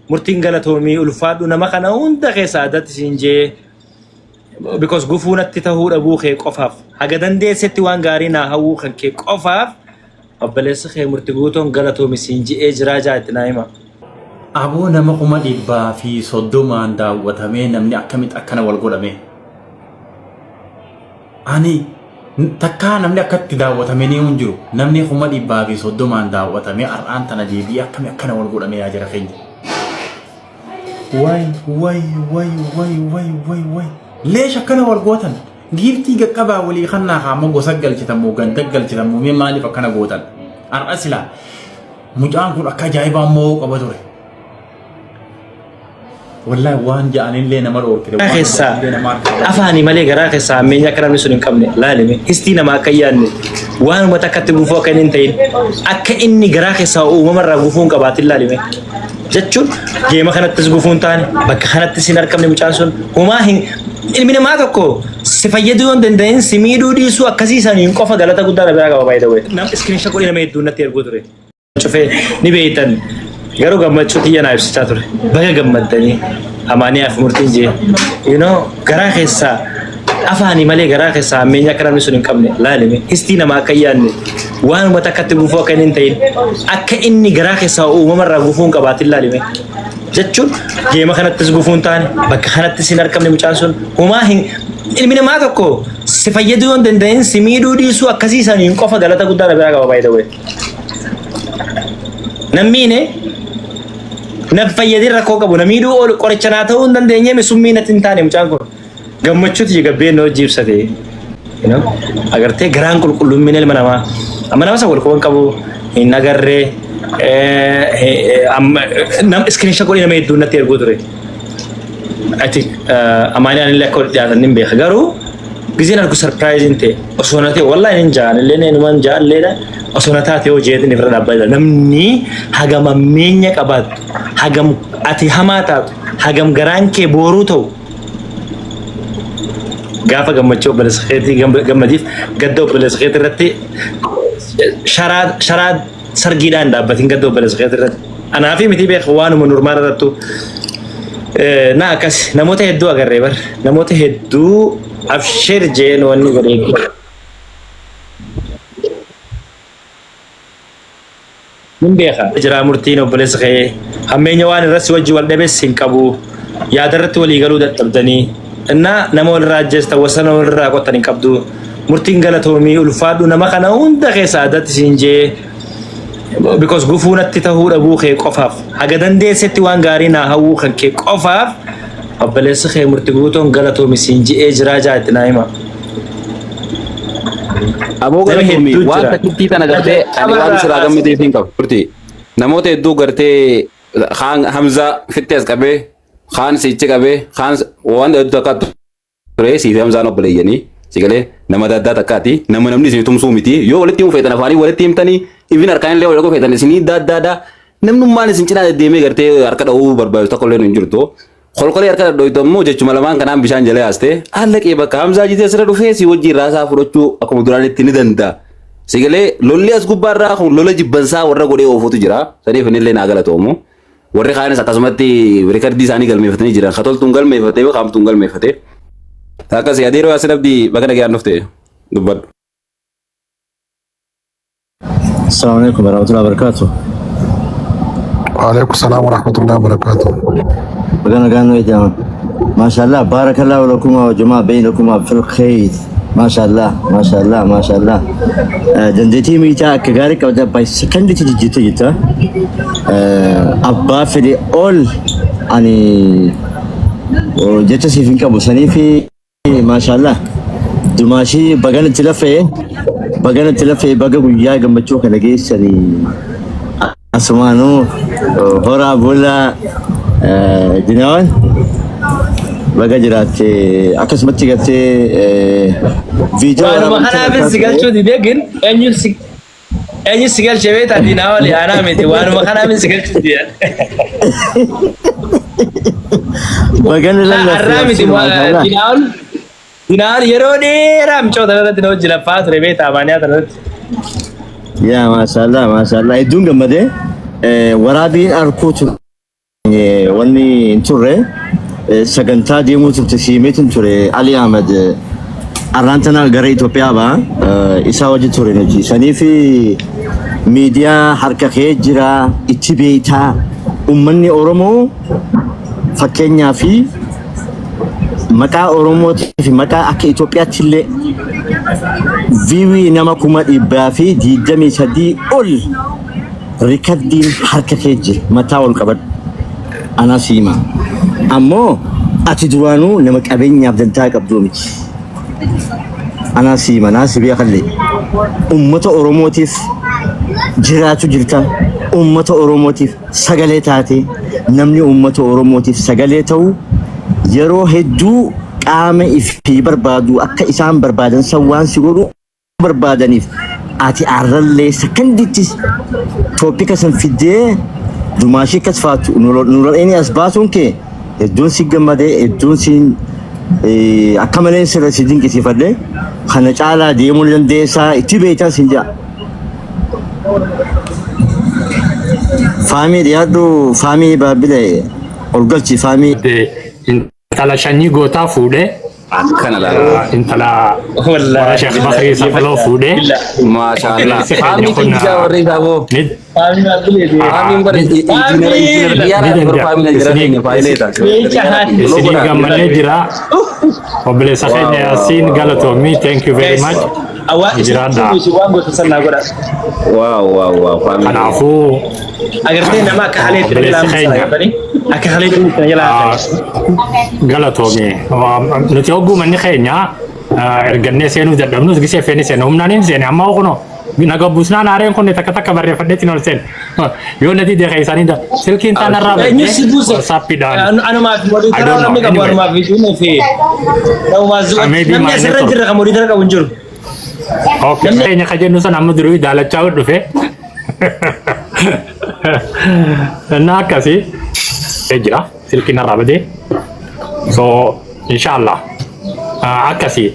Murtiin galatoomii ulfaadhu nama kana hunda keessaa addatti siin jee because gufuu natti tahuu dhabuu kee qofaaf haga dandeessetti waan gaarii naa hawwuu kan kee qofaaf obboleessi kee murti guutoon galatoomi siin je'ee jiraa jaa itti naa hima. Aboo nama 130,000n daawwatamee namni akkamitti akkana wal godhamee? Ani takkaa namni akkatti daawwatamee ni hin jiru. Namni 130,000n daawwatamee har'aan tana deebi'ee akkami akkana wal godhamee yaa jara keenya. Way way way way way way way. Leesh akkana wal gootan. Giiftii gaqqabaa walii kannaa kaammoo gosa galchitan moo ganda galchitan moo mee maaliif akkana gootan? Har'a silaa mucaan kun akka ajaa'ibaa mo'uu qaba ture. Wallahi waan ja'anillee nama dhoorkite. Garaa Waan keessaa dubbatanillee nama harkaa bahe. afaanii malee garaa keessaa hammeenya akka namni sun hin qabne laalime histii namaa akka hin yaadne waanuma takkatti gufuu akka inni hin ta'in akka inni garaa keessaa uumamarraa gufuu hin qabaatin laalime jechuun geema kanattis gufuu hin taane bakka kanattis hin argamne mucaan sun homaa hin ilmi namaa tokko si fayyaduu yoo hin danda'in si miidhuu dhiisuu akkasii saniin qofa galata guddaa na biraa qaba by the way. Nam iskiriinsha godhee nama hedduun natti erguu ture. Cufee ni beektan garuu gammachuu tiyya naa ibsachaa ture. Baga gammaddanii amaaniyaaf murtiin jee. You know garaa keessaa afaanii malee garaa keessaa hammeenya akka namni sun hin qabne laalime histii namaa akka hin yaadne waanuma takkatti gufuu akka inni hin ta'in akka inni garaa keessaa uumamarraa gufuu hin qabaatin laalime jechuun geema kanattis gufuu hin taane bakka kanattis hin argamne mucaan sun homaa hin ilmi namaa tokko si fayyaduu yoo hin danda'in si miidhuu dhiisuu akkasii saniin qofa galata guddaa na biraa qaba by the way. Nan miine nan fayyadin rakkoo qabu na miidhuu oolu qoricha naa ta'uu hin dandeenye mi summii natti hin taane mucaan kun gammachuuti gabbeen na hojii ibsate. You know? Agartee garaan qulqullummin ilma namaa amma nama san wal quban qabu hin agarree nam iskiriinsha godhee nama hedduun natti erguu ture. I think amaaniyaan illee akka walitti dhiyaatan nin beeka garuu gizeen argu surprising ta'e osoo na ta'e wallahi nin ja'an illee numan ja'an illeedha osoo na taate hoo jeetin irra dhaabbata namni hagam hammeenya qabaattu hagam ati hamaa taatu hagam garaan kee booruu ta'u gaafa gammachuu obboleessa keetii gammadiif gadda obboleessa keetii irratti sharaa sharaa sargiidhaan dhaabbatin gadda obboleessa keetii irratti anaa fi miti beeka waanuma normaal irrattu na akkas namoota hedduu agarree bar namoota hedduu abshir jeen wanni godhee nin beeka. Jiraa murtiin obboleessa kee hammeenya waan irratti wajji wal dhabes hin qabu yaada irratti walii galuu dadhabdanii innaa nama walirraa ajjeestan wasana walirraa qottan hin qabdu murtiin galatoomii ulfaadhu nama kana hunda keessaa addatti siin jee because gufuu natti tahuu dhabuu kee qofaaf haga dandeessetti waan gaarii naa hawwuu kan kee qofaaf obboleessi kee murti guutoon galatoomi siin je'ee jiraa jaa itti naa hima. Aboo Nama galatoomi hedduu waan jira. takkittii tana gartee ani waan sirraa gammadeef hin qabu. Turti namoota hedduu gartee kaan Hamzaa fitti as qabee kaan siichi qabee kaan waan hedduu takka ture siifi Hamzaan obboleeyyanii si galee nama adda addaa takkaati nama namni isin tumsuu miti yoo walitti himuu feetan afaanii walitti himtanii ifin harkaan illee wal feetan isinii adda addaadha namnummaan isin cinaa deddeemee gartee harka dha'uu barbaadu tokko illee hin jirtu. Kolkolee harka dhadhooytu ammoo jechuma lamaan kanaan bishaan jala yaaste allaqee bakka Hamzaa jitee sirra dhufee si wajjin raasaa fudhachuu akkuma duraanitti ni danda'a. Si galee lolli as gubbaarraa kun lola jibbansaa warra godhee oofutu jira. Saniif inni illee naa galatoomu. Warri kaanis akkasumatti rikardii isaanii galmeeffatanii jiran. Ka toltuun galmeeffatee fi kaamtuun galmeeffate. Akkasii adeeroo Yaasin Abdii baga nagaan dhufte dubbadhu. Assalamu alaikum warahmatullahi wabarakatuh. Waalaikum salaam warahmatullahi wabarakatuh. Baga nagaan nu eejaman. Maashaallah baarakallahu lakuma wa jamaa bainakuma fil khayr. Maashaallah maashaallah maashaallah. Dandeettii miitaa akka gaarii qabda by sekonditti jijjiirtee jirta. Abbaa fedhe ol ani jecha siif hin qabu saniifi Maashaallah. Dumaashii bagana itti lafee bagana itti lafee baga guyyaa gammachuu kana geessanii asumaanuu horaa boolla dinawan baga jiraatte akkasumatti gartee viidiyoo Waanuma waraabamte kanaafis si galchuu didee gin eenyuun si Eenyu si galche beektaa diinaa oli aanaa miti waanuma kanaa si galchu diyan. Bagana lallafte Har'aa miti maashaallah. diinaa ol diinaa ol yeroo dheeraa micoota irratti na hojii laffaa ture beektaa amaaniyaa tana irratti. Yaa maashaallah maashaallah hedduun gammadee waraabiin arkuu ture. Wanni hin turre sagantaa deemuu turte siimeetiin ture Ali Ahmed arraan tana gara Itoophiyaa ba'a isaa wajji ture nuti. Saniif miidiyaa harka kee jira itti beektaa uummanni Oromoo fakkeenyaa fi maqaa Oromootii fi maqaa akka Itoophiyaatti illee view nama 123,000 ol recordiin harka kee jira mataa ol qabadhu. Ana siima. Ammoo ati duraanuu nama qabeenyaaf dantaa qabdu miti. Ana siima naa si beekallee. Uummata Oromootiif jiraatu jirta. Uummata Oromootiif sagalee taate namni uummata Oromootiif sagalee ta'u yeroo hedduu qaama ifii barbaadu akka isaan barbaadan san waan si godhu barbaadaniif ati arrallee sakandittis topic san fiddee dumaashii akkas faatu nural'eenii as baasuun kee hedduun si gammadee hedduun si akka malee sirra si dinqisiifadhe kana caalaa deemuu ni dandeessaa itti beektaa sin jedha. Faamii dhiyaadhu faamii baabbile ol galchi faamii. Intala shanyii gootaa fuudhee Akkana laala. Intala warra Sheekh Bakrii Safaloo fuudhee Maashaallah. obboleessi keenya Faamii kun kijjaa warri isaa boo. ni Faamiin bara injiinara injiinara ni xiyyaara bara danda'a. faamiin jira Isinii keenya faayilee ta'a. isinii gammannee jira. Obboleessa Wow, keenya wow, Yaasiin wow, wow. galatoomii thank you very much. Jiraadha. Waan gosa sannaa godha. Wow, wow, wow. Faamiin. Kanaafuu Agartee nama akka haleetti na jalaa obboleessi keenya agartanii akka haleetti na jalaa galatoomii. Nuti hogguu manni keenya ergannee seenuu dadhabnus gisee feeni seena humnaan hin seene amma kunoo na gabbusnaan aareen kun takka takka barreeffadheetiin ol seene. Yoo nati deeqa isaanii silkiin taanarraa Eenyu badde si buuse? WhatsAppiidhaan. Anumaaf I moderator don't know. namni qabu Anyway. anumaaf ijuun fi namumaaf Maybe namni my asirra network. jirra kan moderator qabu hin jiru. Okay. Keenya ka jennu sana amma durii daalachaa dhufe. Na akkasii jira silkiin irraa badee. So inshallah akkasii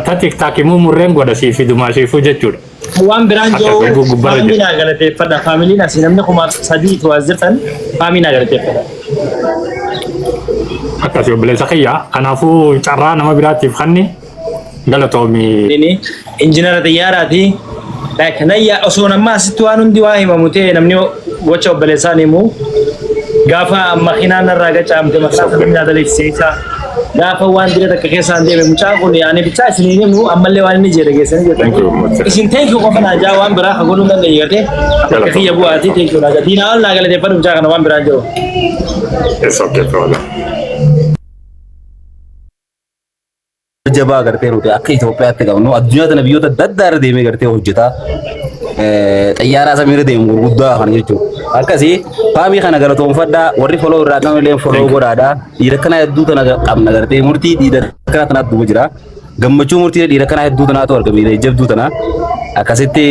ta TikTok immoo murreen godha sii fi dumaashiifuu jechuudha. Waan biraan Akka jiru eeguu gubbarra faamii jira. naa galateeffadha. Faamiliin asii namni 3000 as jirtan faamii naa galateeffadha. Akkasii obboleessa kiyya kanaafuu carraa nama biraatiif kanni galatoomii. Inni injiinara xiyyaaraati. Like nayya osoo namma asitti waan hundi waa himamu ta'e namni gocha obboleessaan himu gaafa makiinaan narraa gacaamte makiinaa sana namni daleessisa. Gaafa waan dira takka keessaan deeme mucaan kun ani bichaa isiniin himu ammallee waan inni jedhe geessanii Thank you. jettan. Isin thank you qofa naa jaa waan biraa ka godhuu hin dandeenye gartee akka kiyya bu'aati thank you naa jaa. Diinaa ol naa galateeffadhu mucaa kana waan biraan jiru. It's okay, brother. Jabaa gartee nuti akka Itoophiyaatti qabnu addunyaa tana biyyoota adda addaa irra deemee gartee hojjetaa xayyaaraa samiirra deemu gurguddaa kana jechuudha. Akkasii faamii kana galatoonfadhaa warri follow irraa qabne illee follow godhaadhaa. Dhiira kana hedduu tana qabna gartee murtii dhiira kana tanaatu duuba jira. Gammachuu murtii dhiira kana hedduu tanaatu argame dhiira jabduu tana. Akkasitti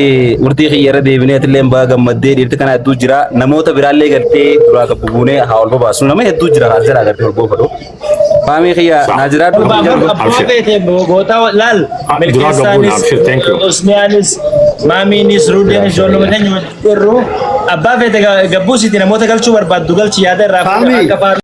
murtii kiyya irra deebinee atillee baga gammaddee dhiirti kana hedduu jira. Namoota biraallee gartee duraa gabbu buunee haa ol bobaasu. Nama hedduu jira haa jira gartee ol boofadhu. Faamii kiyya naa jiraadhu. Abbaa feete goota laal Duraa gabbuun milkeessaanis abshir, thank you. Usmiyaanis maamiinis ruudeenis ijoolluma teenya irru abbaa feete gabbuusiti namoota galchuu barbaaddu galchi yaada irraa Faamii. akka faamii.